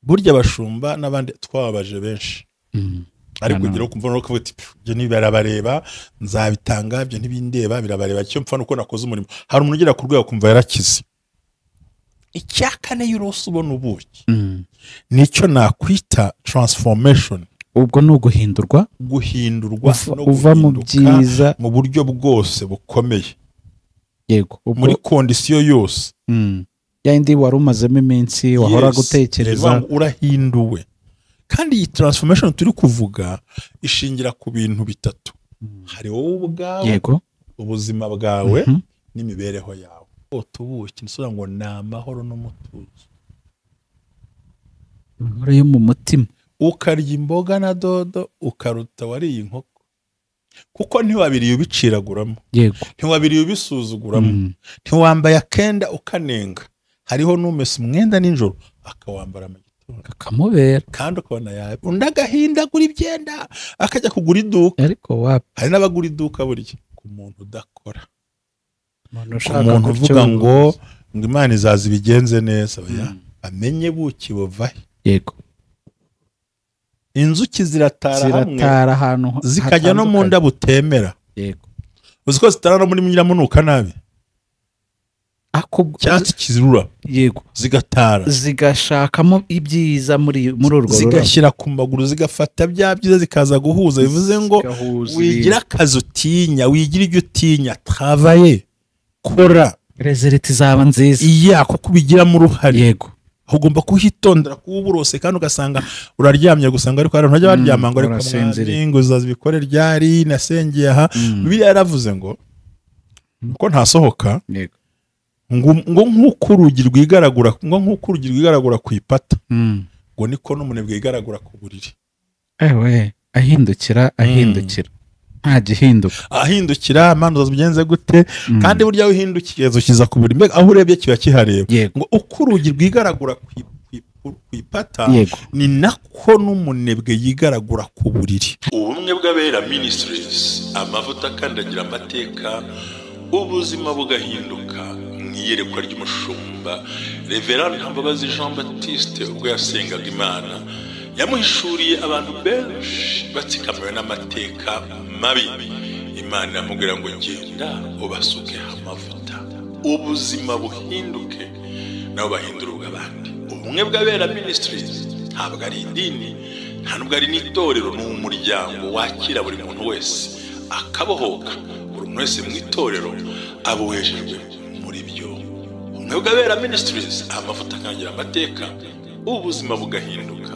Burya abashumba n'abandi twababaje benshi. Ariko ugira kumva no kuvuga ati ibyo ntibirabareba, nzabitanga, ibyo ntibindeba, birabareba, icyo mpfa nuko nakoze umurimo. Hari umuntu ugera ku rwego kumva yarakize. Icya kane y'urose ubona ubuki nicyo nakwita transformation. Ubwo ni uguhindurwa, guhindurwa uva mu byiza mu buryo bwose bukomeye. Yego, muri kondisiyo yose yindi wari umazemo iminsi wahora gutekereza, urahinduwe. Kandi iyi transformation turi kuvuga ishingira ku bintu bitatu. Hari wowe ubwawe, yego, ubuzima bwawe n'imibereho yawe. Utubuki nsoza ngo ni amahoro n'umutuzo, amahoro yo mu mutima. Ukarya imboga na dodo ukaruta wariye inkoko, kuko ntiwabiriye ubiciraguramo, yego, ntiwabiriye ubisuzuguramo, ntiwambaye akenda ukanenga. Hariho n'umesa umwenda nijoro akawambara mu gitondo akamubera, kandi ukabona yawe. Undi agahindagura ibyenda akajya kugura iduka. Ariko wapi, hari n'abagura iduka burya. Ku muntu udakora, umuntu uvuga ngo Imana izaza ibigenze neza, bamenye buki buvahe. Yego, inzuki ziratara hamwe, ahantu zikajya no mu nda butemera. Yego, uzi ko zitara no muri nyiramunuka nabi, cyatsi kizirura. Yego, zigatara zigashakamo ibyiza muri urwo rurabo, zigashyira ku maguru, zigafata bya byiza zikaza guhuza. Bivuze ngo wigira akazi utinya, wigira ibyo utinya, travaye, kora, result izaba nziza. Iya, kuko ubigiramo uruhare. Yego, ugomba kuhitondera kuba uburose, kandi ugasanga uraryamye gusanga, ariko hari ntajya baryama ngo ariko ngo uzazibikore ryari, nasengeye aha. Bibiliya yaravuze ngo ko ntasohoka, ngo nk'uko urugi rwigaragura, ngo nk'uko urugi rwigaragura ku ipata, ngo niko n'umunebwe yigaragura ku buriri. Ewe, ahindukira ahindukira, nta gihinduka, ahindukira. Imana uzabigenze gute? Kandi burya uhindukiye ukiza ku buriri, mbega aho urebye kiba kihareba. Ngo uko urugi rwigaragura ku ipata, ni nako n'umunebwe yigaragura ku buriri. Ubumwe bw'Abera Ministries, amavuta akandagira amateka, ubuzima bugahinduka. Mu iyerekwa ry'umushumba Reverend Ntambabazi Jean Baptiste, ubwo yasengaga Imana, yamuhishuriye abantu benshi batsikamiwe n'amateka mabi. Imana iramubwira ngo genda ubasuke amavuta, ubuzima buhinduke, nabo bahindura ubw'abandi. Ubumwe bw'Abera Ministries ntabwo ari idini, nta nubwo ari n'itorero, ni umuryango wakira buri muntu wese akabohoka. Buri muntu wese mu itorero abohejejwe muri byo. Ubumwe bw'Abera Ministries, amavuta akangira amateka, ubuzima bugahinduka.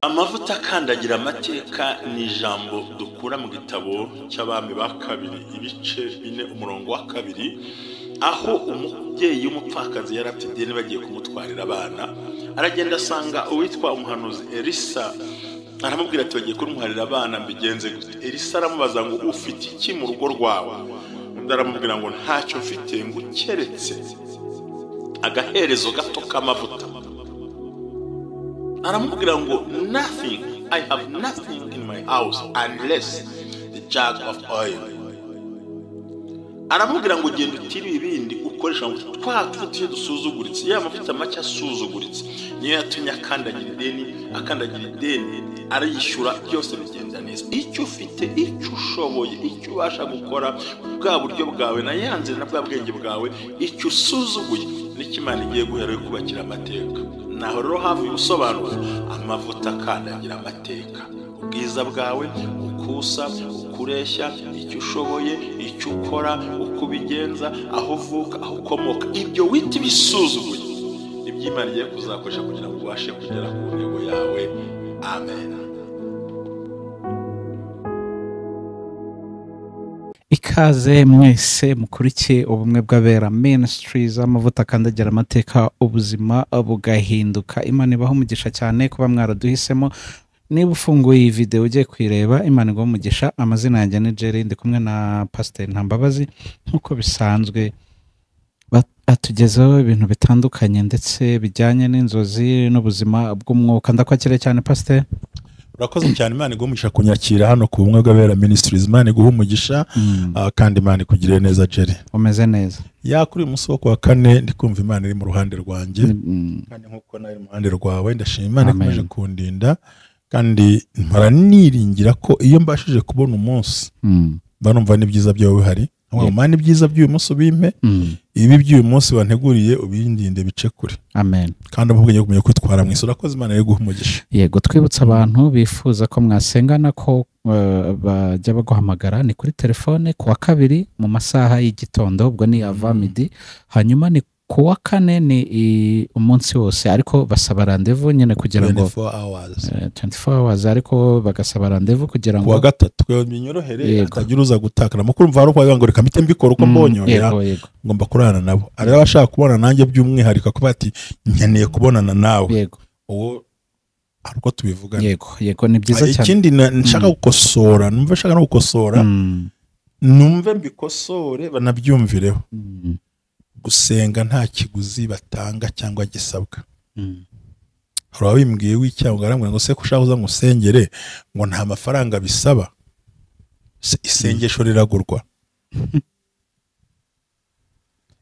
Amavuta akandagira amateka ni ijambo dukura mu gitabo cy'Abami ba kabiri ibice 4 umurongo wa 2, aho umubyeyi w'umupfakazi yari afite ideni bagiye kumutwarira abana. Aragenda asanga uwitwa umuhanuzi Elisa, aramubwira ati bagiye kumutwarira abana, mbigenze gute? Elisa aramubaza ngo ufite iki mu rugo rwawe? Undi aramubwira ngo ntacyo mfite, ngo keretse agaherezo gato k'amavuta. Aramubwira ngo nothing, I have nothing in my house unless the jug of oil. Aramubwira ngo genda utire ibindi ukoresha ngo twa tuvuye dusuzuguritse, ya mavuta make asuzuguritse niyo yatumye akandagira ideni, akandagira ideni arayishyura, byose bigenda neza. Icyo ufite, icyo ushoboye, icyo ubasha gukora, bwa buryo bwawe na yanze na bwa bwenge bwawe, icyo usuzuguye nicyo Imana igiye guhera yo kubakira amateka. Naho rero hafi ubusobanuro, amavuta akandagira amateka, ubwiza bwawe, ukusa, ukureshya, icyo ushoboye, icyo ukora, uko ubigenza, aho uvuka, aho ukomoka, ibyo wita ibisuzuguye ibyo Imana igiye kuzakoresha kugira ngo ubashe kugera ku ntego yawe. Amen. Ikaze mwese mukurikiye Ubumwe bw'Abera Ministries, amavuta akandagira amateka, ubuzima bugahinduka. Imana ibahe umugisha cyane kuba mwaraduhisemo. Niba ufunguye iyi video ugiye kuyireba, Imana iguhe umugisha. Amazina yanjye ni Jerry, ndi kumwe na Pastor Ntambabazi. Nkuko bisanzwe atugezaho ibintu bitandukanye ndetse bijyanye n'inzozi n'ubuzima bw'umwuka. Ndakwakira cyane Pastor. Urakoze cyane, Imana iguhe umugisha kunyakira hano ku Bumwe bw'Abera Ministries. Imana iguhe umugisha, kandi Imana ikugirire neza Jerry. Umeze neza. Ya, kuri uyu munsi wo kuwa kane ndi kumva Imana iri mu ruhande rwanjye, kandi nk'uko nawe iri mu ruhande rwawe, ndashima Imana ikomeje kundinda, kandi mpora niringira ko iyo mbashije kubona umunsi mba numva n'ibyiza byawe bihari. Mana, ibyiza by'uyu munsi ubimpe, ibi by'uyu munsi wanteguriye ubindinde bice kure. Amen. Kandi ubwo kumenya kwitwara mu isi. Urakoze, Imana yo guha umugisha. Yego, twibutsa abantu bifuza ko mwasengana ko bajya baguhamagara ni kuri telefone kuwa kabiri mu masaha y'igitondo, ubwo ni avamidi, hanyuma ni kuwa kane ni umunsi wose, ariko basaba rendez-vous nyine kugira ngo 24 hours, ariko bagasaba rendez-vous kugira ngo kuwa gatatu binyorohere atagira uza gutakara. Mukuru mva ari ngo reka mpite mbikora uko mbonye, ngomba kurana nabo. Ari abashaka kubona nanjye by'umwihariko kuba ati nkeneye kubonana nawe. Yego, uwo ariko tubivugana. Yego, yego, ni byiza cyane. Ikindi nshaka gukosora, numve nshaka no gukosora, numve mbikosore banabyumvireho. Gusenga nta kiguzi batanga cyangwa gisabwa. Hari ababimbwiye w'icyangwa arambwira ngo se ko ushaka uza ngusengere ngo nta mafaranga bisaba. Isengesho riragurwa.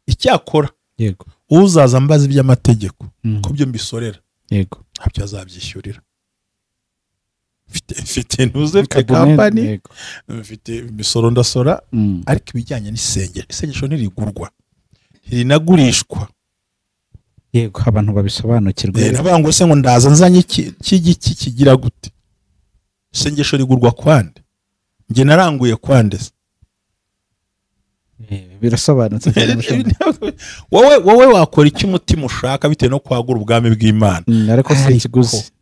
Icyakora yego, uzaza mbaza iby'amategeko ko byo mbisorera, yego, ntabyo azabyishyurira. Mfite ntuze, mfite company, mfite imisoro ndasora, ariko ibijyanye n'isengesho, isengesho ntirigurwa, rinagurishwa. Yego, abantu babisobanukirwe. Navuga ngo se ngo ndaza nzanye iki kigira gute? Isengesho rigurwa kwande? Nge naranguye kwande? Birasobanutse. Wowe wakora icyo umutima ushaka bitewe no kwagura ubwami bw'Imana, ariko si ikiguzi.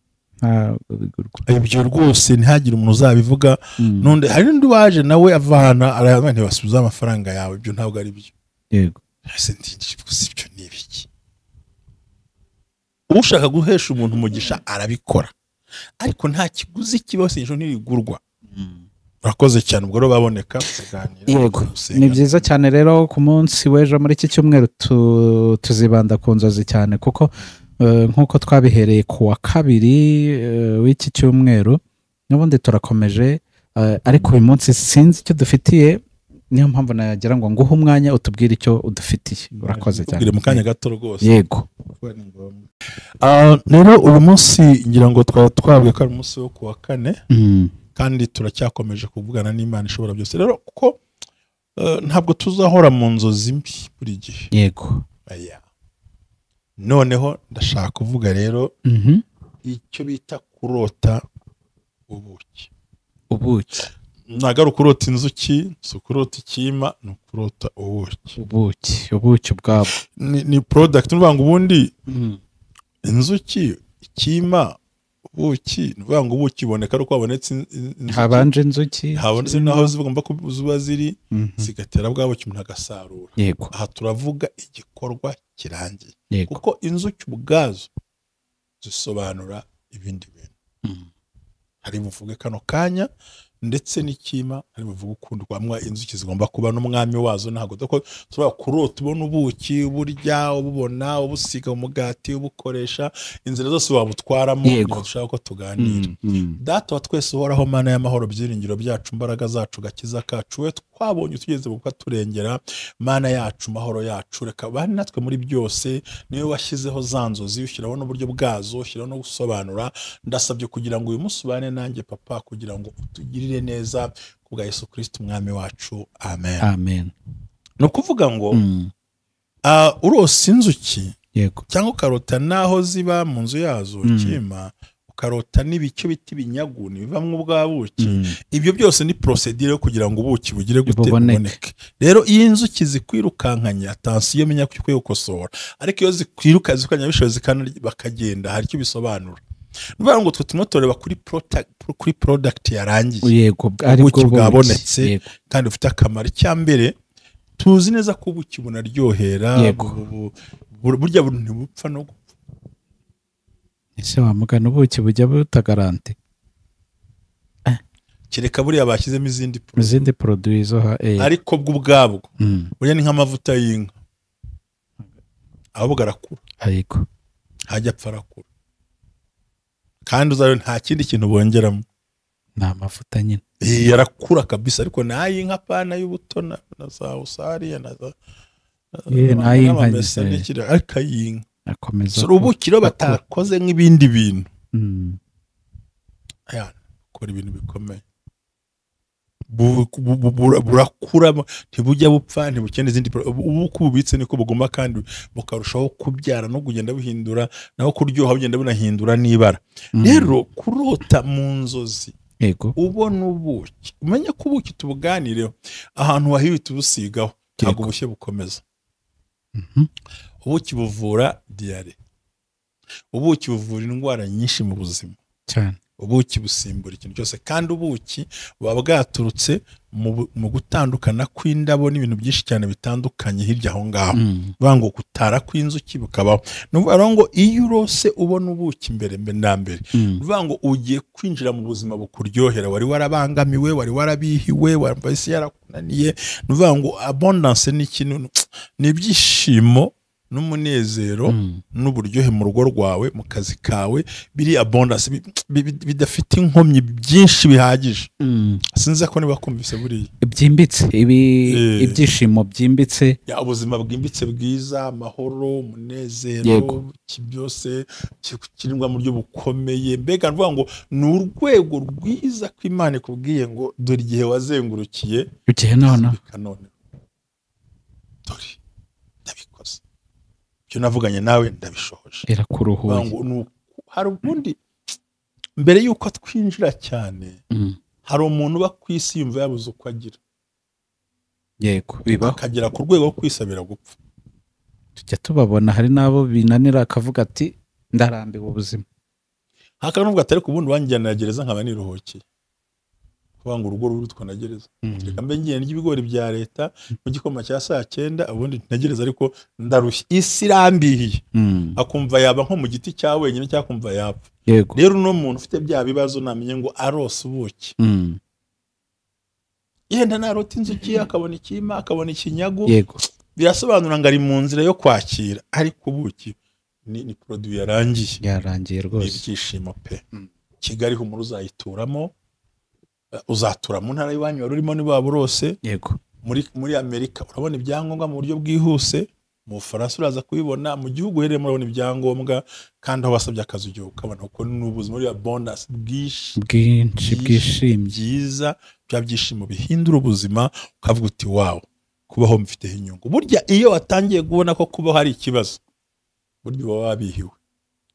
Ibyo rwose ntihagire umuntu uzabivuga. Nonde hari n'undi waje nawe avana arayabana ntibasubiza amafaranga yawe, ibyo ntabwo ari byo. Yego, ibyo ni ibiki? Ushaka guhesha umuntu umugisha arabikora, ariko nta kiguzi kibaho, isengesho ntirigurwa. Urakoze cyane, ubwo rero baboneka tuganira. Yego, ni byiza cyane. Rero ku munsi w'ejo muri iki cyumweru tuzibanda ku nzozi cyane, kuko nk'uko twabihereye ku wa kabiri w'iki cyumweru n'ubundi turakomeje, ariko uyu munsi sinzi icyo dufitiye, niyo mpamvu nagira ngo nguhe umwanya utubwire icyo udufitiye. Urakoze cyane. Mu kanya gato rwose. Yego. Rero uyu munsi ngira ngo twabwiye ko ari umunsi wo kuwa kane, kandi turacyakomeje kuvugana n'Imana ishobora byose. Rero kuko ntabwo tuzahora mu nzozi mbi buri gihe. Yego. Noneho ndashaka kuvuga rero icyo bita kurota ubuki. Ubuki ntabwo ari ukurota inzuki, si ukurota ikima, ni ukurota ubuki. Ubuki, ubuki ubwabwo ni product. Ni ukuvuga ngo ubundi inzuki, ikima, ubuki, ni ukuvuga ngo ubuki buboneka ari uko habonetse inzuki, habanje inzuki, habonetse n'aho zigomba kuba ziri, zigatera bwa buki umuntu agasarura. Yego. Aha turavuga igikorwa kirangiye, kuko inzuki ubwazo zisobanura ibindi bintu. Hari buvuge kano kanya ndetse n'ikima, hari buvuge ukundi kwamwa inzuki zigomba kuba n'umwami wazo. Ntabwo turaba kurota ubona ubuki uburya, ububona, ubusiga umugati, ubukoresha inzira zose wabutwaramo. Dushaka ko tuganira. Data wa twese uhoraho, Mana y'amahoro, byiringiro byacu, imbaraga zacu, gakiza kacu, we twabonye tugeze mu kuturengera, Mana yacu, mahoro yacu, reka bane natwe muri byose. Niwe washyizeho za nzozi, ushyiraho n'uburyo bwazo, ushyiraho no gusobanura. Ndasabye kugira ngo uyu munsi ubane nanjye papa, kugira ngo utugirire neza kubwa Yesu Kristo umwami wacu. Amen. Amen. No kuvuga ngo urose inzuki, yego, cyangwa ukarota naho ziba mu nzu yazo kima, ukarota n'ibicyo biti binyaguni bivamwo ubwa buki, ibyo byose ni procedure yo kugira ngo ubuki bugire gute buboneke. Rero iyo inzuki zikwirukankanya, attention, menya ko ukwiye gukosora, ariko iyo zikwiruka zikanya bishoboze kandi bakagenda, hari icyo bisobanura. Nuvuga ngo twe tumwe tureba kuri product yarangiye. Yego, ariko bwabonetse kandi ufite akamaro. Icyambere tuzi neza ko ubuki bunaryohera, burya ntibupfa no gupfa. Ese wamugana ubuki bujya butagarante? Kereka buriya bashyizemo izindi produit zo, ariko bwo ubwabwo burya ni nk'amavuta y'inka, ahubwo arakura. Ariko hajya apfa arakura. Kandi uzayo nta kindi kintu bongeramo, ni amavuta nyine. Yarakura kabisa, ariko n'ay'inka pana y'ubuto na za usariya na za n'ay'inka ariko ay'inka akomeza. Ubuki rero batakoze nk'ibindi bintu, akora ibintu bikomeye, burakura ntibujya bupfa, ntibukene izindi. Ubu bubitse niko buguma, kandi bukarushaho kubyara no kugenda buhindura, naho kuryoha bugenda bunahindura n'ibara. Rero kurota mu nzozi ubona ubuki, umenye ko ubuki tubuganireho ahantu wahiwe tubusigaho, ntabwo ubushye bukomeza. Ubuki buvura diyare, ubuki buvura indwara nyinshi mu buzima cyane, ubuki busimbura ikintu cyose. Kandi ubuki buba bwaturutse mu gutandukana kw'indabo n'ibintu byinshi cyane bitandukanye hirya aho ngaho, bivuga ngo gutara kw'inzuki bukabaho. Ni ukuvuga ngo iyo urose ubona ubuki mbere na mbere, bivuga ngo ugiye kwinjira mu buzima bukuryohera, wari warabangamiwe, wari warabihiwe, wari isi yarakunaniye. Ni ukuvuga ngo abundance ni ikintu, ni ibyishimo n'umunezero n'uburyohe mu rugo rwawe, mu kazi kawe, biri abundance, bidafite inkomyi, byinshi bihagije. Sinzi ko niba kumvise buriya byimbitse, ibyishimo byimbitse, ya ubuzima bwimbitse bwiza, amahoro, umunezero, byose kirindwa mu buryo bukomeye. Mbega mvuga ngo ni urwego rwiza ko Imana ikubwiye ngo dore igihe wazengurukiye ugiye none, dore ndabikoze, icyo navuganye nawe ndabishoje, irakuruhuye. Hari ubundi mbere yuko twinjira cyane, hari umuntu uba ku isi yumva yabuze uko agira, yego bibaho, akagera ku rwego rwo kwisabira gupfa. Tujya tubabona, hari n'abo binanira akavuga ati ndarambiwe ubuzima, hakaba n'ubwo atari ku bundi wanjyana gereza nkaba niruhukiye, kuvuga ngo urugo rurutwa na gereza, reka mbe ngiye ndya ibigori bya leta mu gikoma cya saa 9, ubundi ntegereza, ariko ndarushye, isi irambihiye. Akumva yaba nko mu giti cya wenyine, cyangwa akumva yapfa. Rero uno muntu ufite bya bibazo namenye ngo arose ubuki, yenda narota inzuki akabona ikima, akabona ikinyagu, birasobanura ngo ari mu nzira yo kwakira, ariko ubuki ni produit yarangiye, yarangiye rwose, ibyishimo pe. Kigali humura uzayituramo, uzatura mu ntara y'iwanyu wari urimo niba burose. Yego. Muri Amerika urabona ibyangombwa mu buryo bwihuse, mu Bufaransa uraza kubibona, mu gihugu uherereyemo urabona ibyangombwa, kandi aho wasabye akazi ugiye ukabona, kuko ni ubuzima buri abundance bwinshi bwishimye byiza, bya byishimo bihindura ubuzima, ukavuga uti wow, kubaho mfiteho inyungu. Burya iyo watangiye kubona ko kubaho hari ikibazo, burya uba wabihiwe,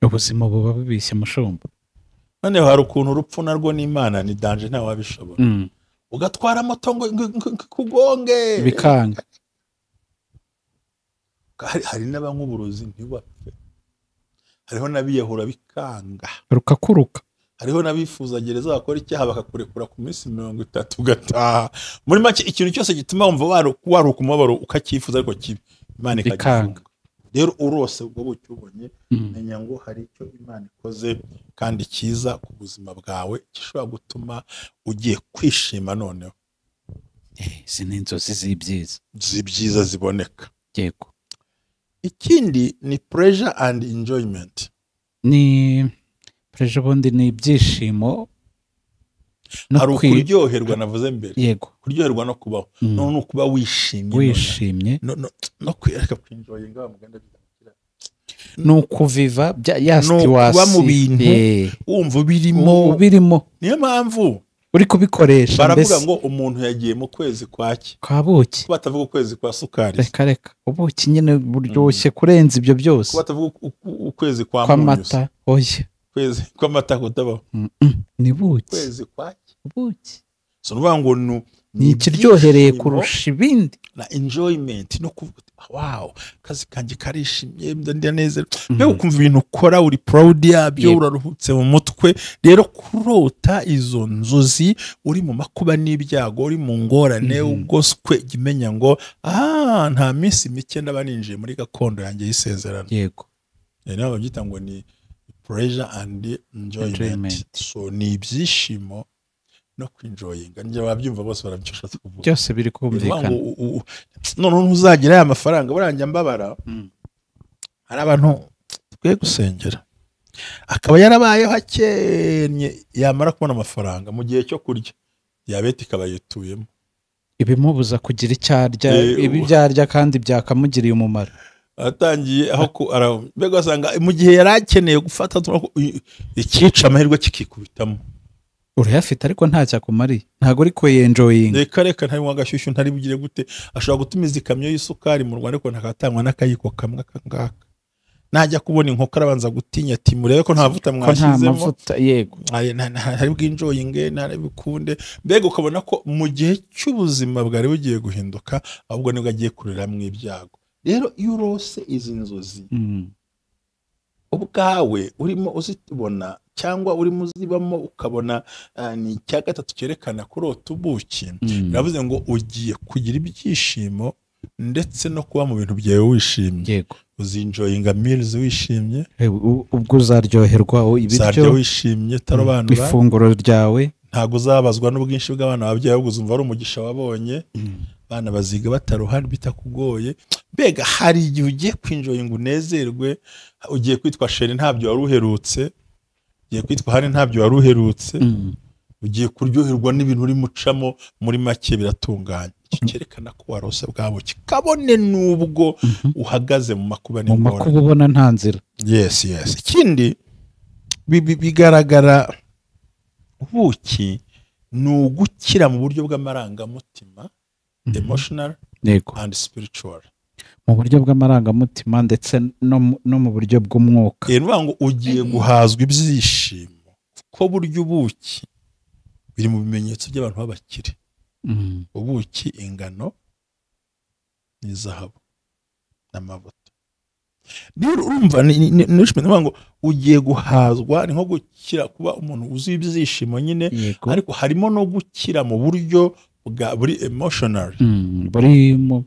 ubuzima buba bubishye mushumba. Noneho hari ukuntu urupfu narwo n'Imana ni danger, nta wabishobora. Ugatwara moto ngo kugonge bikanga. Hari n'abanywa uburozi ntibapfe, hariho n'abiyahura bikanga, rukakuruka, hariho n'abifuza gereza bakora icyaha bakakurekura ku minsi 30 ugataha. Muri make ikintu cyose gituma wumva waruka umubabaro ukacyifuza ariko kibi, Imana ikagifunga. Rero urose ubwo buki ubonye, menya ngo hari icyo Imana ikoze kandi cyiza ku buzima bwawe, gishobora gutuma ugiye kwishima noneho. Izi ni inzozi z'ibyiza, z'ibyiza ziboneka. Yego. Ikindi ni pleasure and enjoyment. Ni pleasure ubundi ni ibyishimo, hari ukuryoherwa navuze mbere. Yego. Kuryoherwa no kubaho, no kuba wishimye, wishimye, no kwireka kwinjoyinga muganda, no kuviva ya situation, kuba mu bintu wumva ubirimo. Niyo mpamvu uri kubikoresha. Baravuga ngo umuntu yagiye mu kwezi kwaki, kwa buki, kuba batavuga ukwezi kwa sukari, reka reka, ubuki nyine buryoshye kurenza ibyo byose, kuba batavuga ukwezi kwa mata, oya kwezi kw'amata kutabaho, ni buki, kwezi kwaki, ubuki. So nuvuga ngo ni ikiryohereye kurusha ibindi, na enjoyment, no kuvuga wow, kazi kanjye karishimye, ndanezerwa, mbega ukumva ibintu ukora uri proud yabyo, uraruhutse mu mutwe. Rero kurota izo nzozi uri mu makuba n'ibyago, uri mu ngorane, ugoswe, imenya ngo nta minsi mike ndaba ninjiye muri gakondo yanjye y'isezerano. Yego. Rero babyita ngo ni pleasure and enjoyment. So ni ibyishimo no kwinjoyinga, njye babyumva bose barabyishatse kuvuga, byose biri kumvikana. None ntuzagira aya mafaranga buranjya mbabara. Hari abantu twe gusengera, Akaba yarabayeho akennye, yamara kubona amafaranga mu gihe cyo kurya diyabete ikaba yituyemo, ibimubuza kugira icyo arya, ibi byarya kandi byakamugiriye umumaro. Atangiye aho mbega usanga mu gihe yari akeneye gufata ikica amahirwe kikikubitamo. Urayafite ariko ntacyo akumariye, ntabwo uri kuyenjoyinga. Reka reka, ntari agashyushyu, ntari bugire gute. Ashobora gutumiza ikamyo y'isukari mu Rwanda ariko ntakatangwa n'akayiko kamwe akangaka. Najya kubona inkoko arabanza gutinya ati murebe ko nta mavuta mwashyizemo, yego ntari bwinjoyinge, ntari bukunde. Mbega ukabona ko mu gihe cy'ubuzima bwari bugiye guhinduka, ahubwo nibwo agiye kuriramo ibyago. Rero iyo urose izi nzozi ubwawe urimo uzibona cyangwa urimo uzibamo, ukabona ni icya gatatu cyerekana kurota ubuki, biravuze ngo ugiye kugira ibyishimo ndetse no kuba mu bintu byawe wishimye. Uzinjoyinga meals wishimye, ubwo uzaryoherwa ibiryo wishimye, utarobanura ifunguro ryawe, ntabwo uzabazwa n'ubwinshi bw'abana babyaye, ahubwo uzumva ari umugisha wabonye. Abana baziga bataruhari bitakugoye. Mbega hari igihe ugiye kwinjoyinga unezerwe, ugiye kwitwa sheri ntabyo wari uherutse, ugiye kwitwa hani ntabyo wari uherutse, ugiye kuryoherwa n'ibintu urimo ucamo. Muri make biratunganye. Iki cyerekana ko warose bwa buki, kabone nubwo uhagaze mu makuba n'ingorane, mu makuba ubona nta nzira. Yes, yes. Ikindi bigaragara ubuki ni ugukira mu buryo bw'amarangamutima, emotional and spiritual. Mu buryo bw'amarangamutima ndetse no mu buryo bw'umwuka. Ni ngo ugiye guhazwa ibyishimo, kuko buryo ubuki biri mu bimenyetso by'abantu b'abakire. Ubuki, ingano n'izahabu n'amavuta. Rero urumva ni ngo ugiye guhazwa, ni nko gukira, kuba umuntu wuzuye ibyishimo nyine, ariko harimo no gukira mu buryo bwa buri emotional, buri mu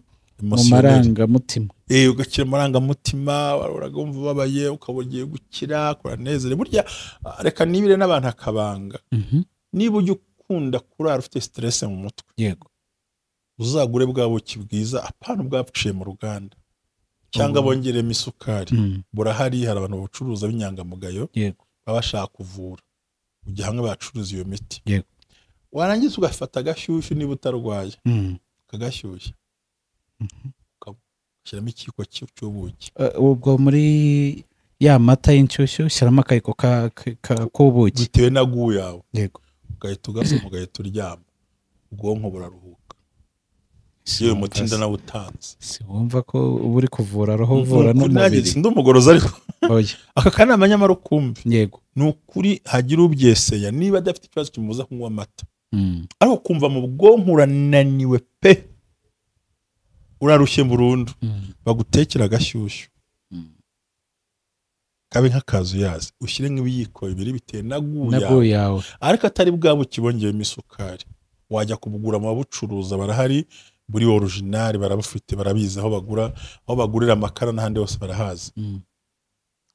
marangamutima. Ugakira amarangamutima, uragumva ubabaye ukaba ugiye gukira, kuranezere. Burya reka nibire n'abantu akabanga, niba ujya ukunda kurara ufite stress mu mutwe, yego, uzagure bwa buki bwiza, apana ubwaciye mu ruganda cyangwa bongeremo isukari. Burahari, hari abantu bacuruza b'inyangamugayo baba bashaka kuvura, ujya hamwe bacuruza iyo miti. Yego, warangiza ugafata agashyushyu niba utarwaye, ukagashyushya ugashyiramo ikiyiko cy'ubuki. Ubwo muri ya mata y'inshyushyu ushyiramo akayiko k'ubuki bitewe na gu yawe. Yego, ugahita ugasoma ugahita uryama, ubwonko buraruhuka. Yewe umutinda nawe utanze, si wumva ko uba uri kuvura roho, uvura n'umubiri. Sindi umugorozi ariko aka kanama nyamara ukumve. Yego, ni ukuri hagira ubyeseya niba adafite ikibazo kimubuza kunywa amata, ariko kumva mu bwonko urananiwe pe, urarushye burundu, bagutekera agashyushyu kabe nk'akazuyazi, ushyire nk'ibiyiko bibiri bitewe na gu yawe, ariko atari bwa buki bongeyemo isukari. Wajya kubugura mu babucuruza barahari, buri original barabufite, barabizi aho bagura, aho bagurira amakara n'ahandi hose barahazi.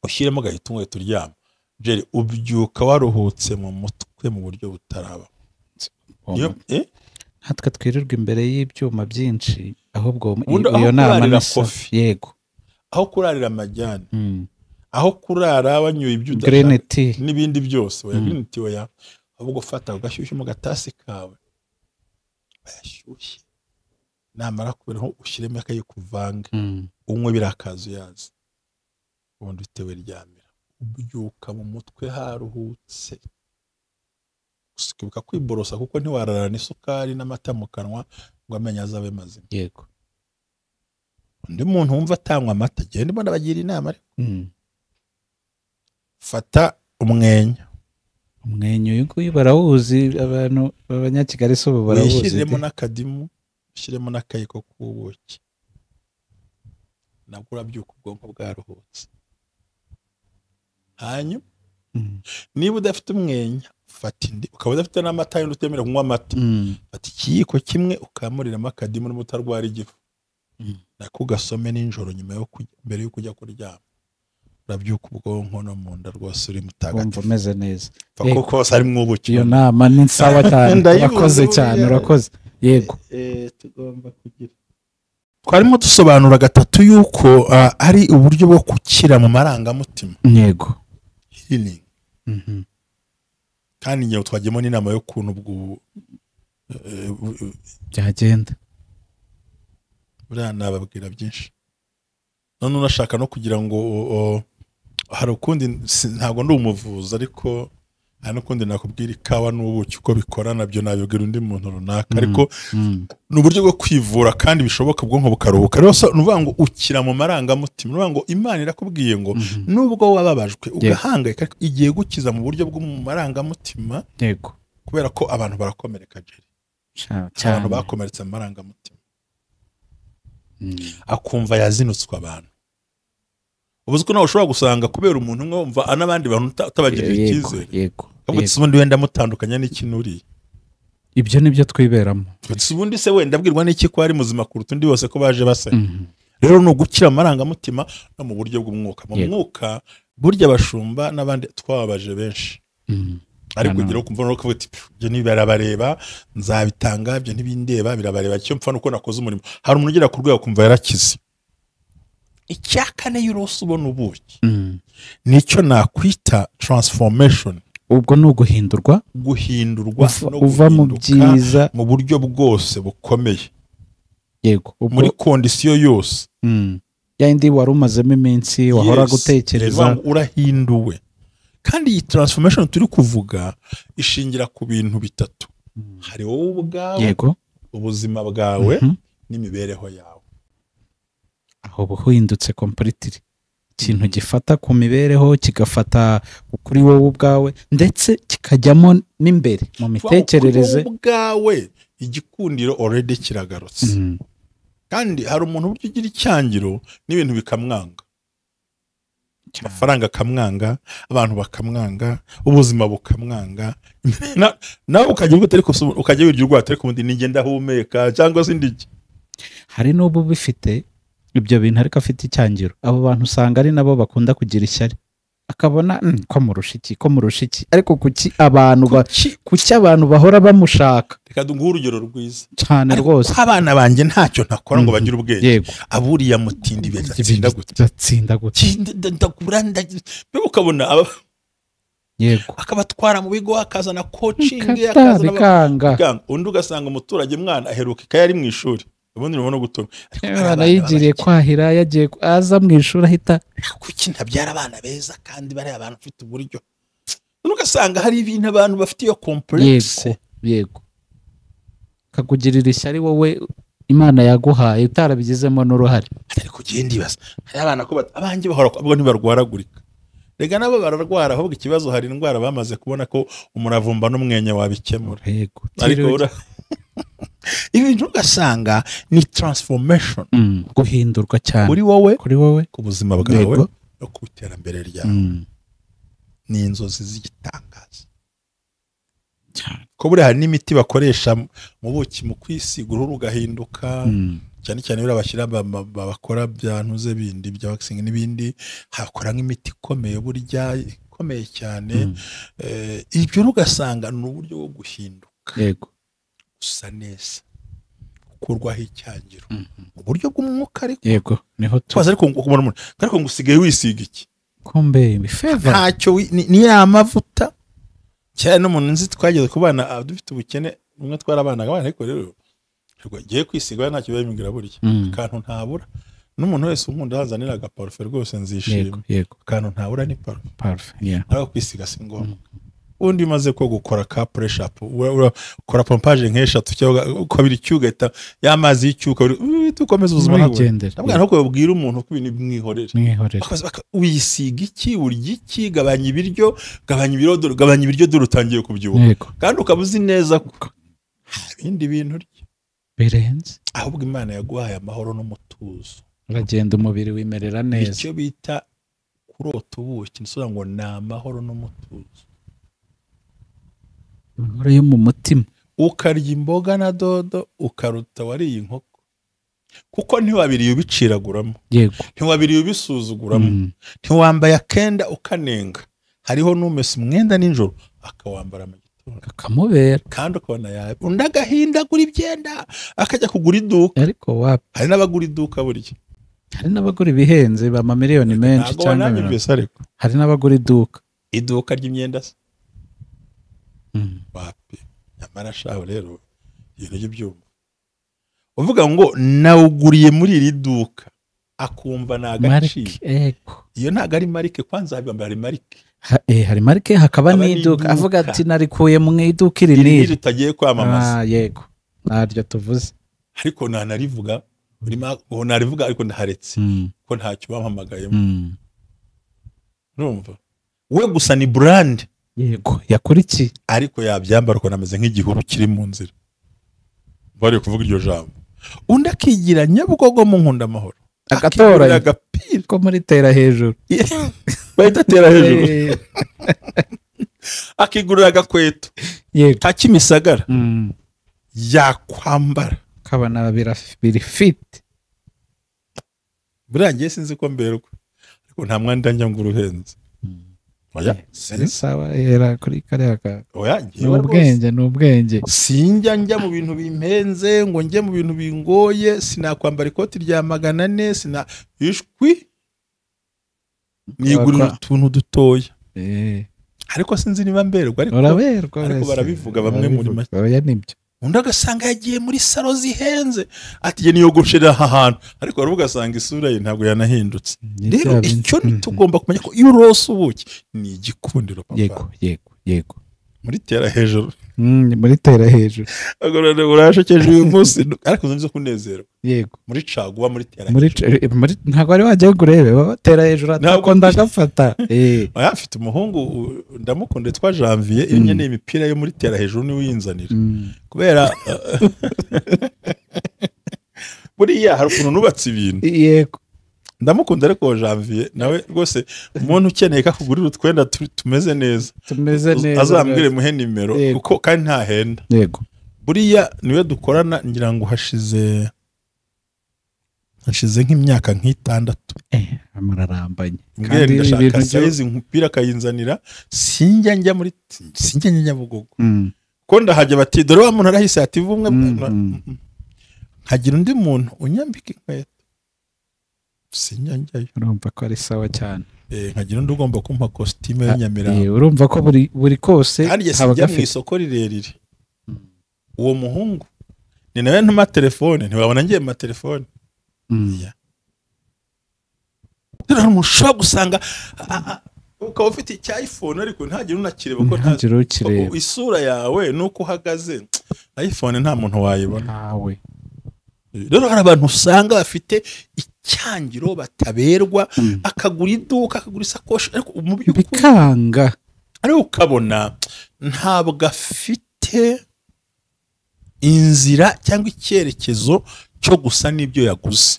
Ushyiremo gahita unywe turyama. Jerry, ubyuka waruhutse mu mutwe mu buryo butaraba. Natwe twirirwa imbere y'ibyuma byinshi, ahubwo iyo nama ni kofi. Yego, aho kurarira amajyane, aho kurara wanyoye ibyo udashaka n'ibindi byose, oya green tea oya, ahubwo fata ugashyushya mu gatasi kawe, bayashyushye, namara kuberaho ushyiremo akayikuvange, unywe birakazuyazi, ubundi bitewe ryamira, ubyuka mu mutwe haruhutse. Ukibuka kwiborosa kuko ntiwararana isukari n'amata mu kanwa ngo amenyo azabe mazima. Yego, undi muntu wumva atanywa amata, genda mbona bagira inama ariko fata umwenya. Umwenya uyu nguyu barawuzi, abantu b'abanyakigali so barawuzi. Wishyiremo n'akadimu, ushyiremo n'akayiko k'ubuki, nabwo urabyuka ubwonko bwaruhutse. Hanyuma niba udafite umwenya, fata indi, ukaba udafite n'amata yindi utemerewe kunywa amata, fata ikiyiko kimwe ukamuriramo akadimu niba utarwara igifu, nako ugasome nijoro nyuma yo mbere yo kujya kuryama, urabyuka ubwonko no mu nda rwose uri mutagatifu, umeze neza kuko hose harimo ubuki. Iyo nama ni sawa cyane, urakoze cyane, urakoze. Yego, tugomba kugira twarimo dusobanura gatatu yuko ari uburyo bwo gukira mu marangamutima. Yego, Healing. Kandi ngewe twagiyemo n'inama y'ukuntu ubwo byagenda. Buriya nababwira byinshi. None unashaka no kugira ngo hari ukundi, ntabwo ndi umuvuzi, ariko hari n'ukundi nakubwira ikawa n'ubuki uko bikora, nabyo nabibwira undi muntu runaka, ariko ni uburyo bwo kwivura kandi bishoboka, ubwonko bukaruhuka. Rero ni ukuvuga ngo ukira mu marangamutima, ni ukuvuga ngo Imana irakubwiye ngo nubwo wababajwe ugahangayika, ariko igiye gukiza mu buryo bwo mu marangamutima. Yego. Kubera ko abantu barakomereka, Jerry. Abantu bakomeretse mu marangamutima, akumva yazinutswe abantu. Ubu ko nawe ushobora gusanga kubera umuntu umwe wumva n'abandi bantu utabagirira icyizere. Yego. Ubundi wenda mutandukanya n'ikinuriye. Ibyo nibyo twiberamo. Ubundi se wenda abwirwa n'iki ko ari muzima kuruta undi wose ko baje basa. Rero ni ugukira amarangamutima no mu buryo bw'umwuka. Mu mwuka burya abashumba n'abandi twababaje benshi. Ariko ugira kumva no kuvuga ati ibyo ntibirabareba, nzabitanga, ibyo ntibindeba, birabareba, icyo mpfa nuko nakoze umurimo. Hari umuntu ugera ku rwego kumva yarakize. Icya kane y'urose ubona ubuki nicyo nakwita transformation. Ubwo ni uguhindurwa, guhindurwa uva mu byiza mu buryo bwose bukomeye. Yego, muri kondisiyo yose yindi wari umazemo iminsi wahora gutekereza, urahinduwe. Kandi iyi transformation turi kuvuga ishingira ku bintu bitatu. Hari wowe ubwawe, yego, ubuzima bwawe n'imibereho yawe. Aho buhindutse completely, ikintu gifata ku mibereho kigafata kuri wowe ubwawe, ndetse kikajyamo n'imbere mu mitekerereze ubwawe. Igikundiro already kiragarutse. Kandi hari umuntu buryo ugira icyangiro n'ibintu bikamwanga, amafaranga akamwanga, abantu bakamwanga, ubuzima bukamwanga, nawe ukajya uvuga ariko ukajya wirya urwata, ariko ubundi nige ndahumeka cyangwa se ndiki. Hari n'ubu bifite ibyo bintu ariko afite icyangiro. Abo bantu usanga ari nabo bakunda kugira ishyari, akabona ko murusha iki, ko murusha iki, ariko kuki abantu kuki abantu bahora bamushaka. Reka nguhe urugero rwiza cyane rwose. Abana banjye ntacyo ntakora ngo bagire ubwenge, aburiya mutindi batsinda gute, batsinda gute, ndagura ukabona yego, akabatwara mu bigo, akazana coaching, akazana bikanga. Undi ugasanga umuturage mwana aheruka ikaye ari mu ishuri, ubundi urabona gutuma abana yigiriye kwahira, yagiye aza mu ishuri ahita kuki ntabyara abana beza kandi bari abantu bafite uburyo. Ugasanga hari ibintu abantu bafite iyo complexe. Yego, kakugirira ishyari wowe Imana yaguhaye utarabigizemo n'uruhare. Ariko kugenda ibaza hari abana ko abanjye bahora ubwo ntibarwaragurika. Rega nabo bararwara, ahubwo ikibazo hari indwara bamaze kubona ko umuravumba n'umwenya wabikemura. Yego, ariko ibintu ugasanga ni transformation, guhindurwa cyane kuri wowe, kuri wowe, ku buzima bwawe no ku iterambere ryawe. Ni inzozi z'igitangaza cyane. Ko buriya hari n'imiti bakoresha mu buki mu kwisiga uruhu rugahinduka, cyane cyane buriya bashyira bakora byantuze bindi bya waxing n'ibindi, hakora nk'imiti ikomeye burya ikomeye cyane. Ibyo ugasanga ni uburyo bwo guhinduka. Yego, gusa neza, gukurwaho icyangiro mu buryo bw'umwuka. Ariko yego niho tubaza, ariko ukubona umuntu ariko ngo usigaye wisiga iki, kumbe favor ntacyo ni ya mavuta. Cyane n'umuntu nzi twageze kubana dufite ubukene, umwe twarabanaga abana, ariko rero ngiye kwisiga ntacyo bimbwira burya akantu ntabura. N'umuntu wese unkunda hazanira agaparufe rwose nzishima. Akantu ntabura ni parufe, ariko kwisiga si ngombwa. Undi maze ko gukora ka press up, ukora pompage nk'eshatu cyangwa kabiri cyugahita y'amazi y'icyuka tukomeza ubuzima ntabwo. Ntabwo babwira umuntu ko ibintu mwihorere, wisiga iki, urya iki, gabanya ibiryo, gabanya ibiro, gabanya ibiryo dore utangiye kubyibuha, kandi ukaba uzi neza ko ibindi bintu urya birenze. Ahubwo Imana yaguhaye amahoro n'umutuzo, uragenda umubiri wimerera neza. Icyo bita kurota ubuki ni ngo ni amahoro n'umutuzo, amahoro yo mu mutima. Ukarya imboga na dodo ukaruta wariye inkoko, kuko ntiwabiriye ubiciraguramo, ntiwabiriye ubisuzuguramo, ntiwambaye akenda ukanenga. Hariho n'umesa umwenda nijoro akawambara mu gitondo akamubera, kandi ukabona yawe. Undi agahindagura ibyenda akajya kugura iduka. Ariko wapi, hari n'abagura iduka burya, hari n'abagura ibihenze b'amamiliyoni menshi cyangwa hari n'abagura iduka. Iduka ry'imyenda se wapi? Nyamara shaho rero ibintu by'ibyuma uvuga ngo nawuguriye muri iri duka akumva ni agaciro. Iyo ntabwo ari marike, kwanza hari marike, hari marike hakaba n'iduka, avuga ati narikuye mu iduka iri n'iri ritagiye kwamamaza. Yego naryo tuvuze, ariko ntanarivuga narivuga ariko ndaharetse ko ntacyo bampamagayemo. Urumva we gusa ni brand. Yego yakurikiye, ariko yabyambara uko nameze nk'igihuru kiri mu nzira. Bari kuvuga iryo jambo, undi akigira Nyabugogo mu Nkunda Amahoro agatora agapira ko muri tera hejuru, bahita tera hejuru, akigurira agakweto ka Kimisagara yakwambara kabana biri fit. Buriya ngiye sinzi ko mberwa, ariko nta mwanda njya ngo uruhenze. Oya sawa era kuri kariya ka. Oya ubwenge ni ubwenge. Sinjya njya mu bintu bimpenze ngo njye mu bintu bingoye, sinakwambara ikoti rya 400, sina ishwi nigurira utuntu dutoya. Ariko sinzi niba mberwa, ariko ariko barabivuga bamwe muri make. Oya nibyo. Undi agasanga yagiye muri salo zihenze ati ye niyogoshera aha hantu, ariko baravuga asanga isura ye ntabwo yanahindutse. Rero icyo tugomba kumenya ko iyo urose ubuki ni igikundiro papa. Yego yego yego, muri tera hejuru. Muri tera hejuru agorane urashekeje uyu munsi, ariko nzi kunezerwa. Yego muri caguwa muri tera muri ntabwo ari wajya kurebe baba tera hejuru atako ndagafata. Oya afite umuhungu ndamukunda twa Janvier, iyo nkeneye imipira yo muri tera hejuru ni uyinzanira. Kubera buriya hari ukuntu nubatse ibintu. Yego ndamukunda, ariko Janvier nawe rwose umuntu ukeneye kakugurira utwenda tumeze neza, azambwire muhe nimero kuko kandi ntahenda. Yego buriya niwe dukorana, ngira ngo hashize nk'imyaka nk'itandatu. Murarambanye kandi ndashaka size umupira akayinzanira, sinjya njya muri sinjya njya Nyabugogo ko ndahajya bati dore wa muntu arahise ati vumwe, nkagira undi muntu unyambika inkweto sinjya njyayo. Urumva ko ari sawa cyane. Nkagira undi ugomba kumpa costume y'Inyamirambo. Urumva ko buri kose haba gafite isoko rirerire. Uwo muhungu ni nawe ntuma telefone, ntiwabona ngiye ma telefone. Rero ushobora gusanga ukaba ufite icya iPhone ariko ntagire unakireba ko nta isura yawe nuko uhagaze iPhone nta muntu wayibona. Nawe rero hari abantu usanga bafite icyangiro bataberwa, akagura iduka akagura isakoshi, ariko mu by'ukuri bikanga, ariko ukabona ntabwo afite inzira cyangwa icyerekezo cyo gusa n'ibyo yaguze.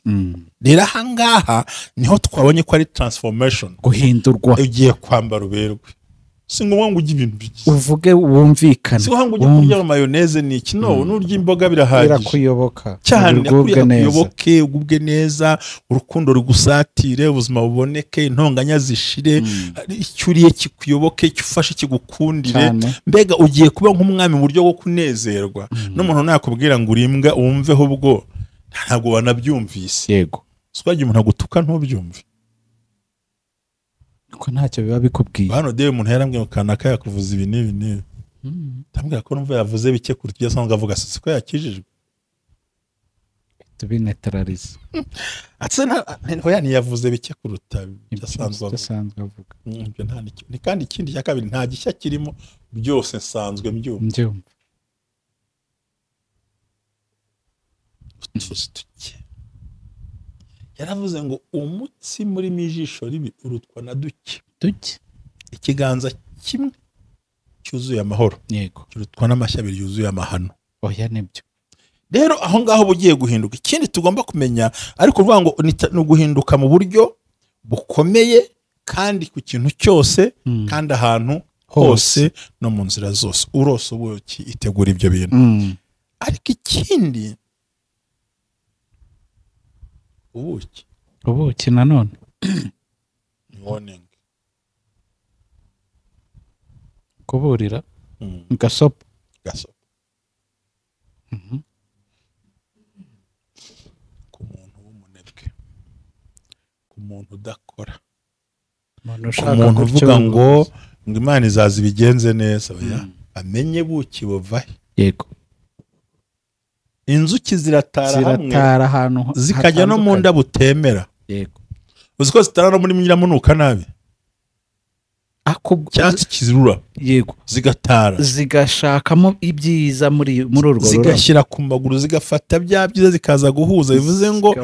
Rero aha ngaha niho twabonye ko ari transformation, guhindurwa. Ugiye kwambara uberwe, si ngombwa ngo ujye ibintu byiza uvuge wumvikane, si ngombwa ngo ujye kurya mayonnaise ni iki, no nurya imboga birahagije, birakuyoboka cyane, kuyoboke ugubwe neza, urukundo rugusatire, ubuzima buboneke, intonganya zishire, icyo uriye kikuyoboke, icyo ufashe kigukundire. Mbega ugiye kuba nk'umwami mu buryo bwo kunezerwa. N'umuntu nakubwira ngo uri imbwa wumveho ubwo ntabwo wanabyumvise. Yego swagiye umuntu agutuka ntubyumve ko ntacyo biba bikubwiye. Hano dewe umuntu yarambwiye kanaka yakuvuza ibi n'ibi n'ibi, ndambwira ko numva yavuze bike kuruta ibyo asanzwe avuga, siko yakijijwe tubinetralize. Atse nta ntiyavuze bike kuruta ibyo asanzwe avuga. Ibyo nta ni kandi ikindi cya kabiri nta gishya kirimo, byose nsanzwe mbyumva. Yaravuze ngo umutsi muri mijisho ribi urutwa na duke duke, ikiganza kimwe cyuzuye amahoro yego kirutwa n'amashyi abiri yuzuye amahano. Oya nibyo. Rero aho ngaho bugiye guhinduka. Ikindi tugomba kumenya ariko uvuga ngo ni uguhinduka mu buryo bukomeye kandi ku kintu cyose, kandi ahantu hose no mu nzira zose. Urose ubuki itegura ibyo bintu. Ariko ikindi ubuki ubuki nanone warning, kuburira gasopo gasopo ku muntu w'umunebwe, ku muntu udakora, ku muntu uvuga ngo Ngo Imana izaza ibigenze neza, oya, bamenye buki buvahe. Yego. Inzuki ziratara hamwe, ziratara ahantu zikajya no mu ndabo utemera. Yego. Uzi ko zitara no muri nyiramunuka nabi, cyatsi kizirura. Yego. Zigatara, zigashakamo ibyiza muri urwo rurabo, zigashyira ku maguru, zigafata bya byiza zikaza guhuza. Bivuze ngo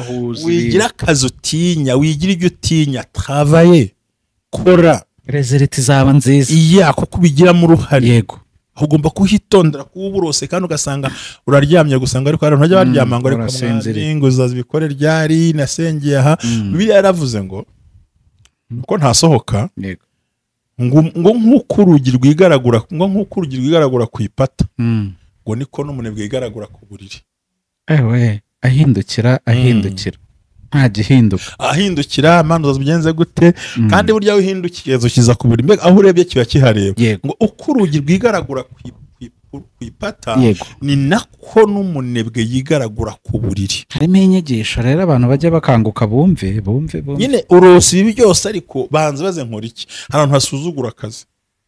wigira akazi utinya, wigira ibyo utinya, travaye, kora, result izaba nziza. Iya, kuko ubigiramo uruhare. Yego. Ugomba kuhitondera kuba uburose, kandi ugasanga uraryamye gusanga, ariko hari ntajya baryama ngo ariko ngo uzazibikore ryari, nasengeye aha. Bibiliya yaravuze ngo uko ntasohoka, ngo nk'uko urugi rwigaragura, ngo nk'uko urugi rwigaragura ku ipata, ngo niko n'umunebwe yigaragura ku buriri. Ewe, ahindukira ahindukira, nta gihinduka, ahindukira. Imana uzabigenze gute? Kandi burya uhindukiye ukiza ku buriri, mbega aho urebye kiba kihareba. Ngo uko urugi rwigaragura ku ipata, ni nako n'umunebwe yigaragura ku buriri. Harimo inyigisho rero abantu bajya bakanguka bumve nyine urose ibi byose, ariko banze baze nkora iki. Hari abantu basuzugura akazi,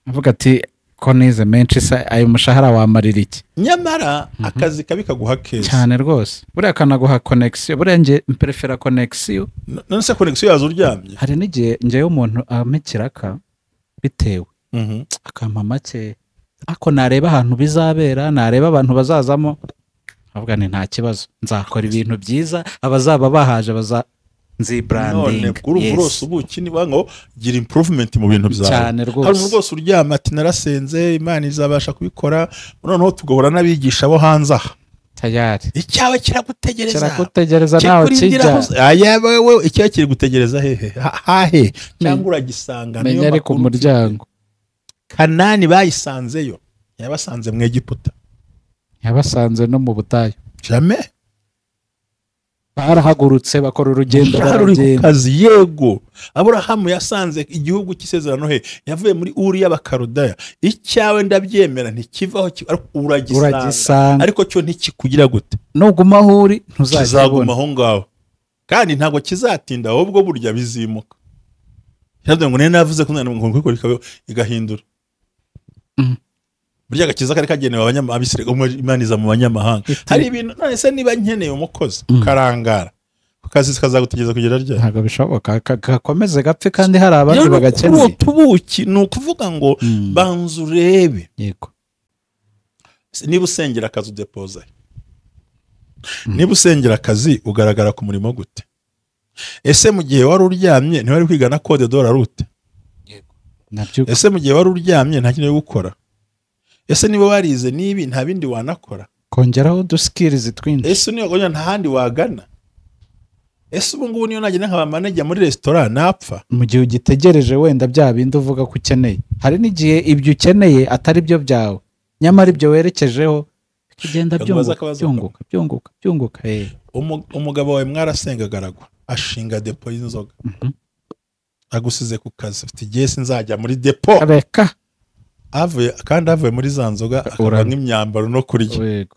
avuga ati ko nize menshi se ayo mushahara wamarira iki? Nyamara akazi kabi kaguha keza cyane rwose, buriya kanaguha connection. Buriya nge mprefera connection. None se connection yazo uryamye? Hari n'igihe ngewe umuntu ampa bitewe akampa make, ako nareba ahantu bizabera, nareba abantu bazazamo, avuga ni nta kibazo, nzakora ibintu byiza, abazaba bahaje baza nzibranding. None kuri urose ubuki niba ngo gira improvement mu bintu byawe cyane rwose. Hari rwose uryama ati narasenze Imana izabasha kubikora, noneho tugahora n'abigisha bo hanze aha. Tayari icyawe kiragutegereza, kiragutegereza nawe kijya. Aya wewe icyawe kiri gutegereza hehe hahe, cyangwa uragisanga niyo ari ku muryango. Kanani bayisanzeyo, yabasanze mu Egiputa, yabasanze no mu butayu. Jamais barahagurutse bakora urugendo baragenda kazi. Yego, Aburahamu yasanze igihugu cy'isezerano he, yavuye muri Uri y'Abakaludaya. Icyawe ndabyemera ntikivaho, uragisanga, ariko cyo ntikikugira gute, nuguma aho uri ntuzakibona aho ngaho, kandi ntabwo kizatinda, ahubwo burya bizimuka. Yaravuze ngo nene navuze ko ngo igahindura. Burya agakiza kari kagenewe abanyamahanga, Imana iza mu banyamahanga. Hari ibintu none se niba nkeneye umukozi karangara, kazi kazagutegeza kugera ryari? Ntabwo bishoboka, gakomeze gapfe kandi hari abandi bagakeneye. Utubuki ni ukuvuga ngo banza urebe. Yego. Niba usengera akazi udepoza, niba usengera akazi ugaragara ku murimo gute? Ese mu gihe wari uryamye ntiwari kwiga na code de la route? Yego. Ese mu gihe wari uryamye nta kintu yo gukora? Ese niba warize nibi nta bindi wanakora? Kongeraho uduskills twinshi. Ese niyo gonya nta handi wagana? Ese ubu ngubu niyo nagenda nkaba manager muri restaurant napfa? Mu gihe ugitegereje wenda bya bindi uvuga ko ukeneye. Hari n'igihe ibyo ukeneye atari byo byawe, nyamara ibyo werekejeho bikigenda byunguka byunguka byunguka. Umugabo wawe mwarasengagaragwa ashinga depo y'inzoga, agusize ku kazi, ufite igihe sinzajya muri depo. Reka avuye, kandi avuye muri za nzoga akaba nk'imyambaro no kurya. Yego.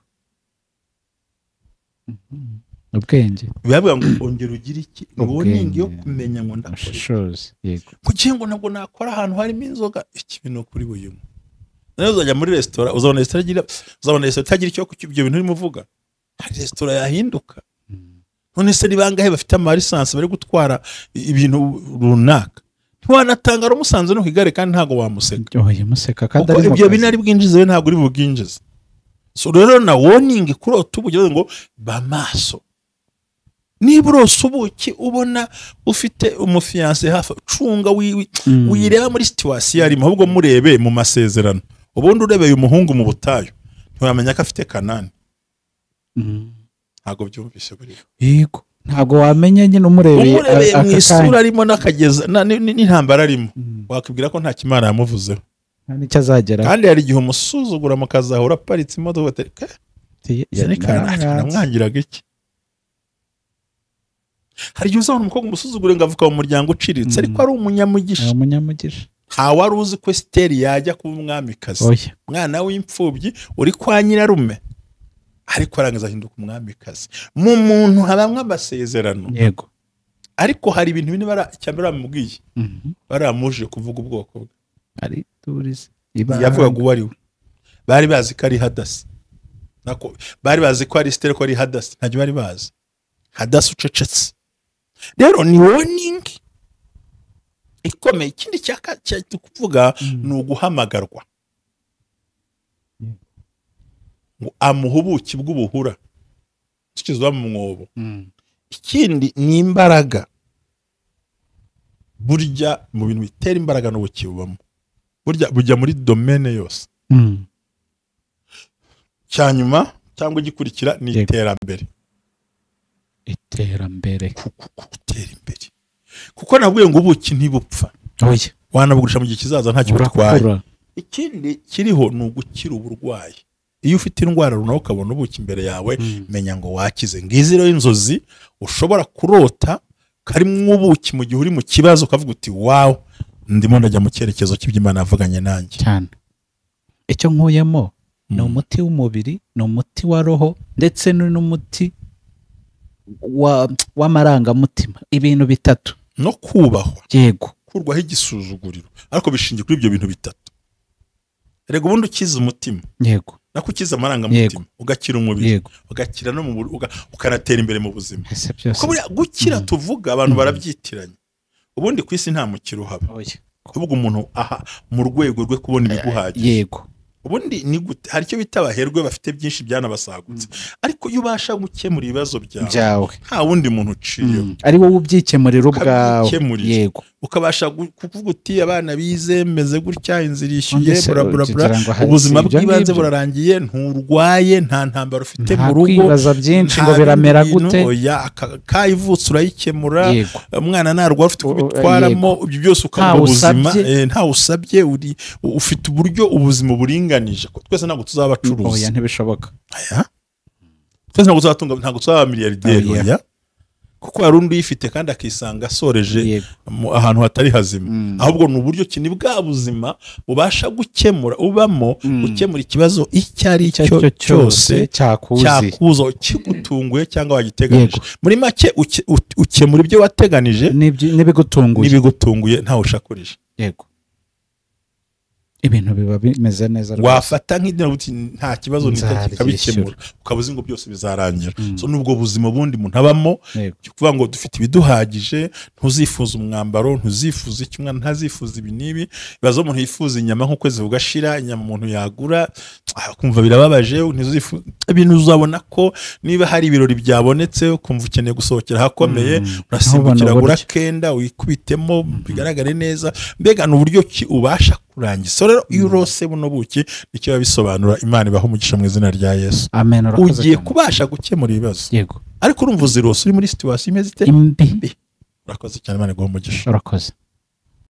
Ubwenge bivuga ngo ongera ugire iki, warning yo kumenya ngo ndakora. Yego. Kuki ngo ntabwo nakora ahantu harimo inzoga, iki bintu kuri buyu. Nayo uzajya muri restaurant, uzabona restaurant igira, uzabona restaurant itagira icyo ku ibyo bintu urimo uvuga. Hari restaurant yahinduka. None se ni bangahe bafite ama license bari gutwara ibintu runaka? Ntiwanatanga rumusanze no kwigare kandi ntago wamuseka. Oya museka kandi ari ibyo bintu ari bwinjize we ntago uri bubwinjize. So rero na warning kurota ubugira ngo bamaso. Niba urose ubuki ubona ufite umufiance hafi, cunga wireba muri situation arimo, ahubwo murebe mu masezerano. Ubundi urebeye umuhungu mu butayu ntiwamenya ko afite Kanani. Ntago byumvise buri. Yego. Ntago wamenya nyine umurebeye mu isura arimo nakageza n'intambara arimo, wakibwira ko nta kimana yamuvuzeho, nta nicyo azagera. Kandi hari igihe umusuzugura mukazahura aparitse imodoka, namwangiraga iki? Hari igihe uzabona umukobwa umusuzugure ngo avuka mu muryango uciriritse, ariko ari umunyamugisha. Nta wari uzi ko Esiteri yajya kuba umwamikazi, umwana w'imfubyi uri kwa nyirarume, ariko arangiza ahinduka umwamikazi. Mu muntu habamwe amasezerano. Yego. Ariko hari ibintu bine icyambere bamubwiye, baramuje kuvuga ubwoko bwe. Ari turize. Yavugaga uwo ari we. Bari bazi ko ari Hadasi. Nako bari bazi ko ari Esther, ko ari Hadasi, ntacyo bari bazi. Hadasi ucecetse. Rero ni warning ikomeye. Ikindi cya kuvuga ni uguhamagarwa. Ngo amuha ubuki bw'ubuhura tukizwa mu mwobo. Ikindi ni imbaraga. Burya mu bintu bitera imbaraga n'ubuki bubamo. Burya bujya muri domaine yose. Cyanyuma cyangwa igikurikira ni iterambere. Iterambere. Gutera imbere. Kuko nabwiye ngo ubuki ntibupfa. Oya. Wanabugurisha mu gihe kizaza ntacyo butwaye. Ikindi kiriho ni ugukira uburwayi. Iyo ufite indwara runaka ukabona ubuki imbere yawe, menya ngo wakize. Ngizi rero inzozi ushobora kurota karimo ubuki mu gihe uri mu kibazo ukavuga uti wow, ndimo ndajya mu cyerekezo cy'Imana yavuganye nanjye. Cyane. Icyo nkuyemo ni umuti w'umubiri, ni umuti wa roho, ndetse n'umuti w'amarangamutima. Ibintu bitatu. No kubahwa. Yego. Kurwaho igisuzuguriro. Ariko bishingiye kuri ibyo bintu bitatu. Erega ubundi ukiza umutima. Yego. Nako ukiza amarangamutima, ugakira umubiri, ugakira no mu ukanatera imbere mu buzima. Kuko buriya gukira tuvuga abantu barabyitiranya. Ubundi ku isi nta mukiro uhaba. Kuvuga umuntu aha mu rwego rwe kubona ibiguhagije. Yego. Ubundi ni gute hari icyo bita abaherwe bafite byinshi byanabasagutse. Ariko iyo ubasha gukemura ibibazo byawe nta wundi muntu uciye. Ari wowe ubyikemurira ubwawe. Yego. Ukabasha kuvuga uti abana bize meze gutya, inzira ishyuye, bra bra bra, ubuzima bw'ibanze burarangiye, nturwaye, nta ntambara ufite mu rugo, kwibaza byinshi ngo biramera gute. Oya, kayivutse urayikemura, umwana narwa ufite kubitwaramo, ibyo byose ukaba ubuzima nta usabye, uri ufite uburyo ubuzima buringanije. Twese ntabwo tuzaba abacuruzi. Oya, ntibishoboka. Aya twese ntabwo tuzatunga, ntabwo tuzaba miliyarderi. Oya, kuko hari undi uyifite kandi akisanga asoreje ahantu hatari hazima. Ahubwo ni uburyo ki ni bwa buzima bubasha gukemura, ubamo gukemura ikibazo icyo ari cyo cyose cyakuza, kigutunguye cyangwa wagiteganije. Muri make ukemura ibyo wateganije n'ibigutunguye ntawe ushakurije. Yego. Ibintu biba bimeze neza rwose. Wafata nk'idini uti nta kibazo nikabikemura, ukabuze ngo byose bizarangira. So nubwo buzima bundi umuntu abamo, kuvuga ngo dufite ibiduhagije, ntuzifuza umwambaro, ntuzifuza icyo umwana, ntazifuza ibi n'ibi. Ibibazo umuntu yifuza inyama nk'ukwezi kugashira, inyama umuntu yagura kumva birababaje, ntuzifuza ibintu. Uzabona ko niba hari ibirori byabonetse ukumva ukeneye gusohokera hakomeye, urasimbukira gura kenda wikubitemo bigaragare neza. Mbega ni uburyo ki ubasha kurangiza. Rero iyo urose buno buki nicyo babisobanura. Imana ibaha umugisha mu izina rya Yesu. Amen. Ugiye kubasha gukemura ibibazo. Yego. Ariko urumva uzirose uri muri situation imeze ite? Imbi. Urakoze cyane, Imana iguhe umugisha. Urakoze.